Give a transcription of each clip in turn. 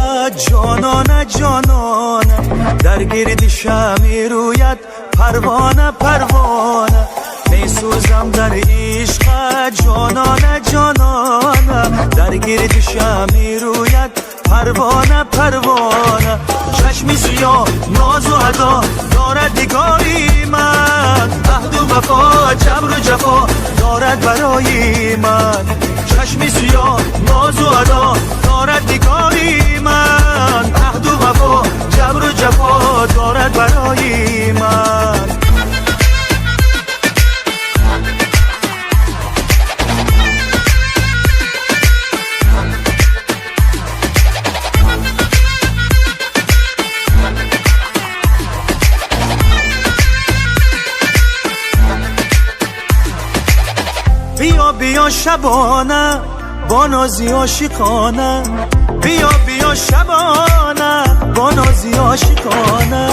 عشقت جانانه جانانه، در گرد شمع رویت پروانه پروانه. میسوزم در عشقت جانانه جانانه، در گرد شمع رویت پروانه پروانه. چشم سیاه ناز و ادا دارد نگاری من، عهد و وفا جبر و جفا دارد برای من. چشم سیاه ناز و ادا دارد نگاری من، عهد و وفا جبر و جفا دارد برای من. بیا بیا شبانه با نازی عاشقانه، بیا بیا شبانه با نازی عاشقانه.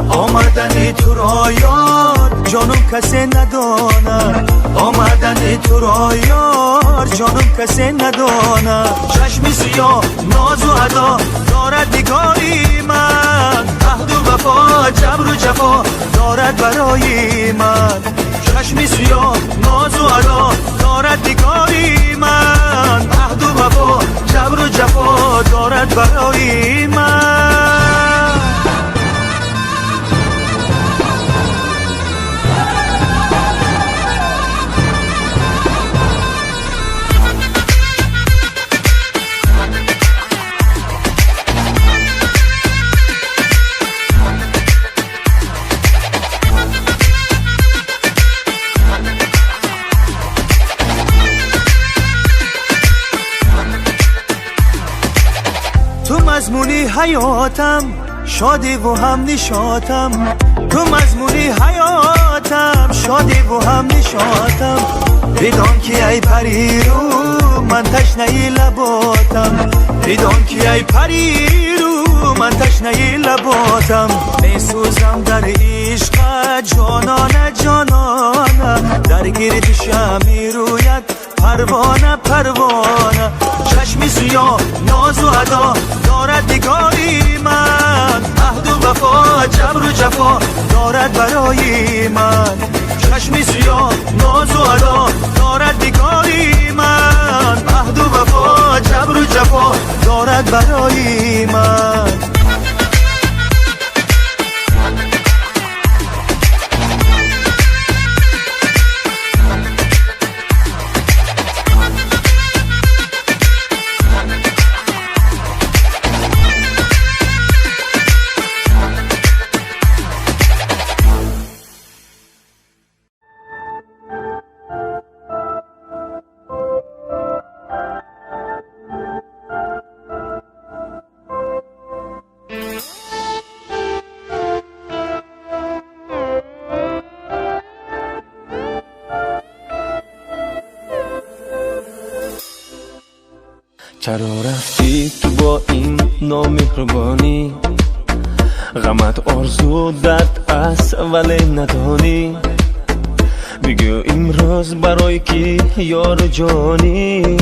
آمدن تو را یار جانم کسی ندانه، آمدن تو را یار جانم کسی ندانه. چشم سیاه ناز و ادا دارد نگاری من، عهد و وفا جبر و جفا دارد برای من. چشم سیاه ناز و ادا دارد نگاری من، عهد و وفا جبر و جفا دارد برای من. تو مضمونی حیاتم شادی و هم نشاطم، تو مضمونی حیاتم شادی و هم نشاطم. بدان که ای پری رو من تشنه لباتم، بدان که ای پری رو من تشنه لباتم. میسوزم در عشقت جانانه جانانه، در گرد شمع رویت پروانه پروانه. چشم سیاه ناز و ادا دارد نگاری من، عهد و وفا جبر و جفا دارد برای من. چشم سیاه ناز و ادا دارد نگاری من، عهد و وفا جبر و جفا دارد برای من. چرا رفتی تو با این نامهربانی؟ غمت آرزو درد است ولی ندانی. بگو امروز برای کی یار جانی؟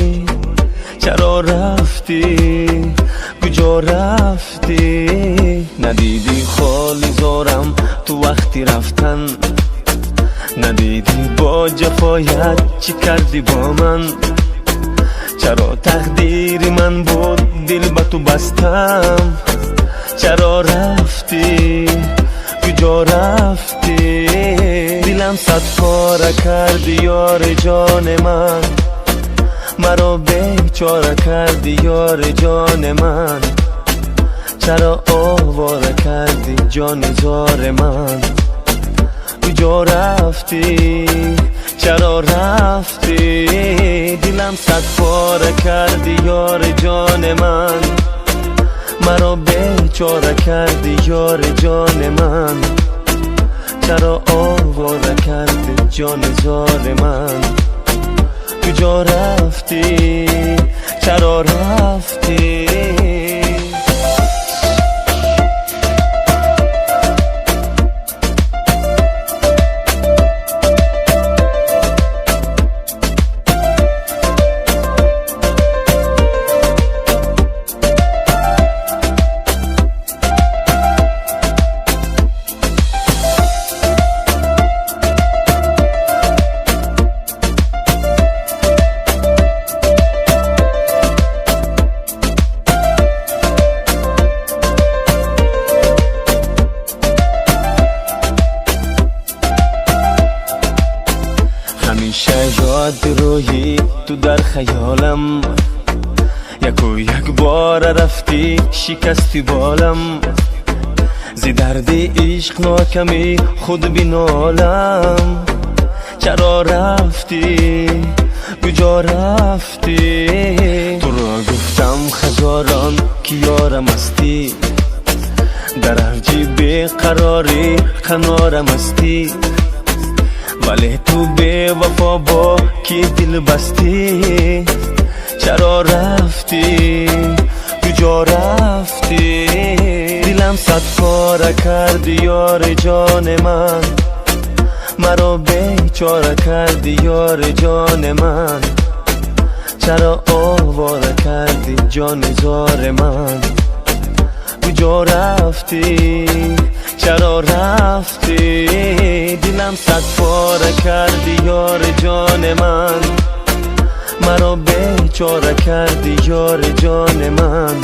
چرا رفتی کجا رفتی؟ ندیدی خالی زارم تو وقتی رفتن، ندیدی با جفایت چی کردی با من؟ چرا تقدیر من بود دل به تو بستم؟ چرا رفتی کجا رفتی؟ دلم صد پاره کردی یار جان من، مرا بیچاره کردی یار جان من. چرا آواره کردی جان زار من؟ کجا رفتی چرا رفتی؟ دلم صد پاره کردی یار جان من، مرا بیچاره کردی یار جان من. چرا آواره کردی جان زار من؟ کجا رفتی چرا رفتی؟ Ёд рӯи ту дар хаёлам, яку як бора рафтӣ, шикасти болам. Зи дарди ишқ нокамӣ худ бинолам. Чаро рафтӣ, куҷо рафтӣ? Туро гуфтам ҳазорон, ки ёрам ҳастӣ. Дар авҷи беқарорӣ қанорам ҳастӣ. Вале ту бевафо бо кӣ дил бастӣ? Чаро рафтӣ, куҷо рафтӣ? Дилам сад пора кардӣ, ёри ҷони ман. Маро бечора кардӣ, ёри ҷони ман. Чаро овора кардӣ, ҷони зори ман? Куҷо рафтӣ, чаро рафтӣ? Дилам сад пора кардӣ, ёри ҷони ман. Маро бечора кардӣ, ёри ҷони ман.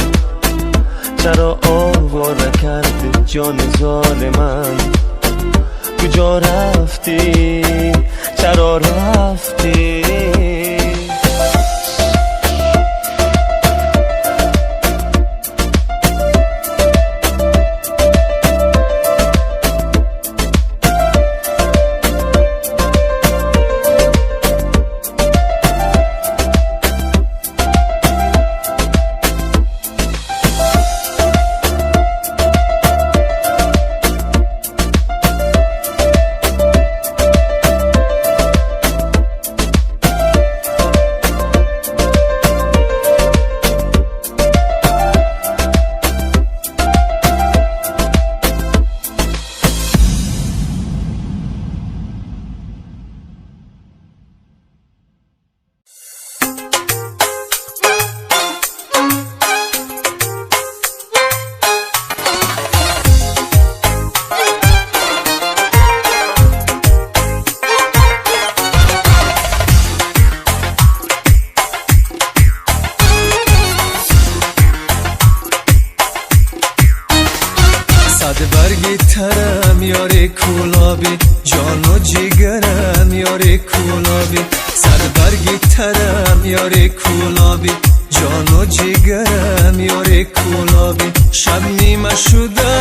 Чаро овора кардӣ, ҷони зори ман? Куҷо рафтӣ, чаро рафтӣ? Сад барги тарам, ёри кӯлобӣ, ҷону ҷигарам, ёри кӯлобӣ. Сад барги тарам, ёри кӯлобӣ, ҷону ҷигарам, ёри кӯлобӣ. Шаб нима шуда,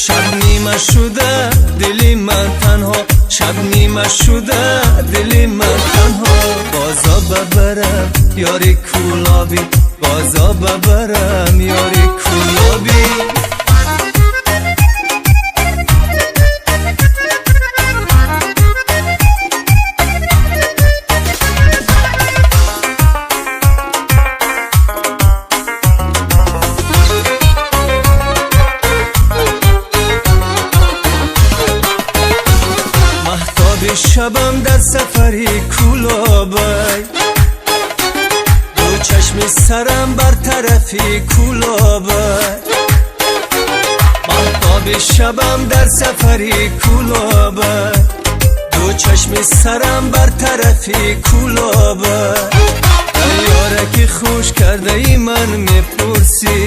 шаб нима шуда, дили ман танҳо. Шаб нима шуда, дили ман танҳо. Бозо бабарам, ёри кӯлобӣ, бозо бабарам, ёри кӯлобӣ. Маҳтоби шабам дар сафари Кӯлобай, ду чашми сарам бар тарафи Кӯлобай. Маҳтоби шабам дар сафари Кӯлобай, ду чашми сарам бар тарафи Кӯлобай. Ай ёра, ки хуш кардаи ман мепурсӣ,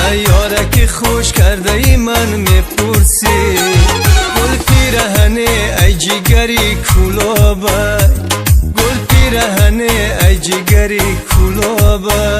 ай ёра, ки хуш кардаи ман мепурсӣ. Гул пираҳане, ай ҷигари Кӯлобай, гул пираҳане, ай ҷигари Кӯлобай.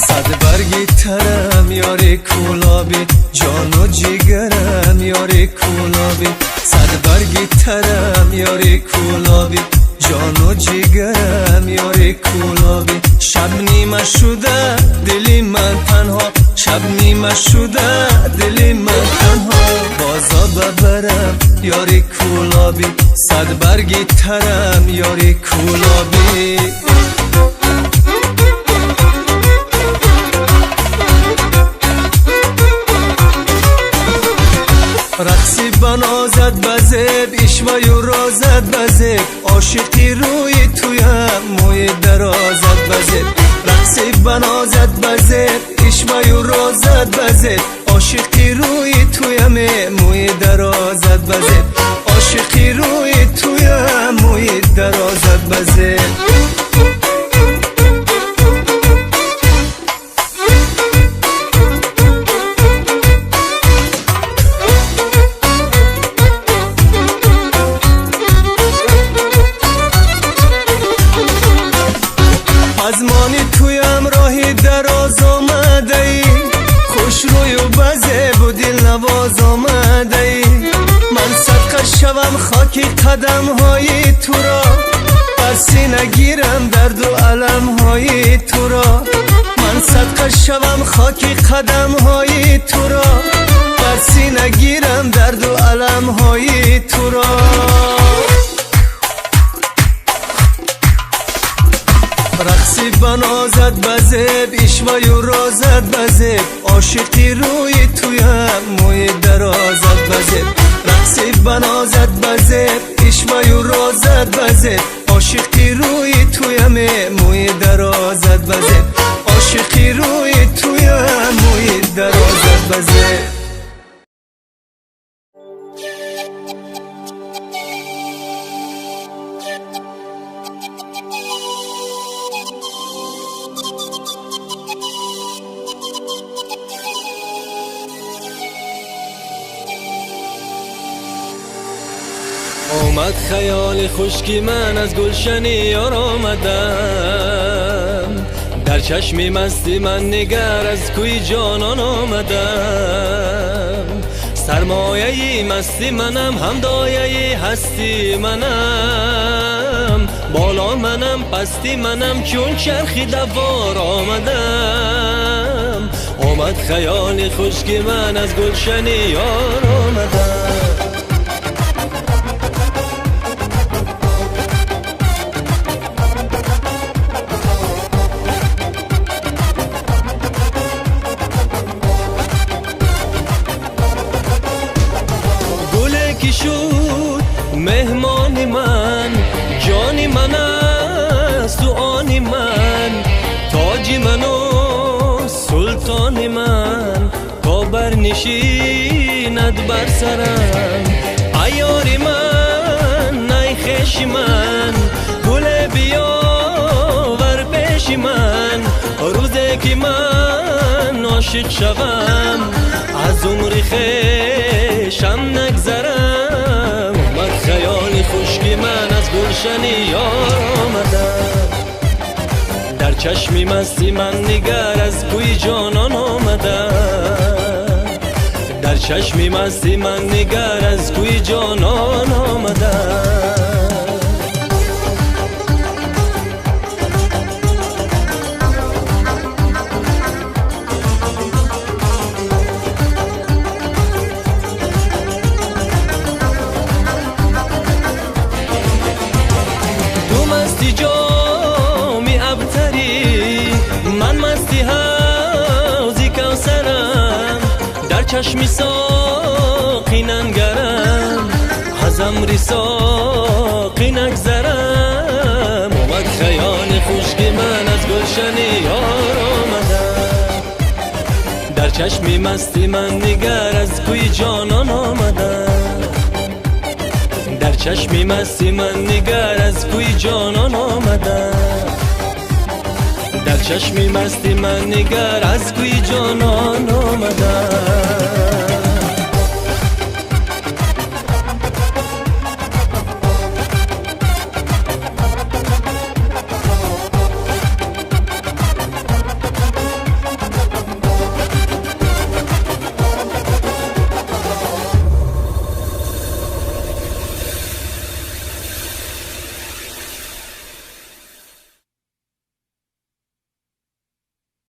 Сад барги тарам, ёри кӯлобӣ, ҷону ҷигарам, ёри кӯлобӣ. Сад барги тарам, ёри кӯлобӣ, ҷону ҷигарам, ёри кӯлобӣ. Шаб нима шуда, дили ман танҳо. Шаб нима шуда, дили ман танҳо. Бозо бабарам, ёри кӯлобӣ, сад барги тарам, ёри кӯлобӣ. Рақси банозад ба зеб, ишваю розад ба зеб. Ошиқи рӯи туям, мӯи дарозат ба зеб. Рақси банозад ба зеб, ишваю розад ба зеб. Ошиқи рӯи туям, мӯи дарозат ба зеб. Ошиқи рӯи туям, мӯи дарозат ба зеб. қадамҳои туро, бар сина гирам дарду аламҳои туро. Ман садқа шавам хоки қадамҳои туро, бар сина гирам дарду аламҳои туро. Рақси банозат ба зеб, ишваю розат ба зеб, ошиқи рӯи туям, мӯи дарозат ба зеб. Рақси банозат ба зеб, ишваю розат ба зеб, ошиқи рӯи туям, мӯи дарозат ба зеб. Ошиқи рӯи туям, мӯи дарозат ба зеб. Омад хаёли хушки ман аз гулшани ёр омадам, дар чашми масти ман нигар аз кӯи ҷонон омадам. Сармояи масти манам, ҳамдояи ҳасти манам, боло манам, пасти манам, чун чархи давор омадам. Омад хаёли хушки ман аз гулшани ёр омадам. Шуд меҳмони ман, ҷони ман аст ӯ они ман, тоҷи ману султони ман, то барнишинад бар сарам. Аёри ман, ай хеши ман, гуле биёвар пеши ман, рӯзе ки ман ошиқ шавам, аз умри хешам нагзарам. Омад хаёли хушки ман аз гулшани ёр омадам, дар чашми масти ман нигар аз кӯи ҷонон омадам. Дар чашми масти ман нигар аз кӯи ҷонон омадам. Ҷоми абтарӣ, ман масти ҳавзи кавсарам, дар чашми соқӣ нангарам, аз амри соқӣ нагзарам. Омад хаёли хушки ман аз гулшани ёр омадам, дар чашми масти ман нигар аз кӯи ҷонон омадам. Дар чашми масти ман нигар аз кӯи ҷонон омадам. Дар чашми масти ман нигар аз кӯи ҷонон омадам.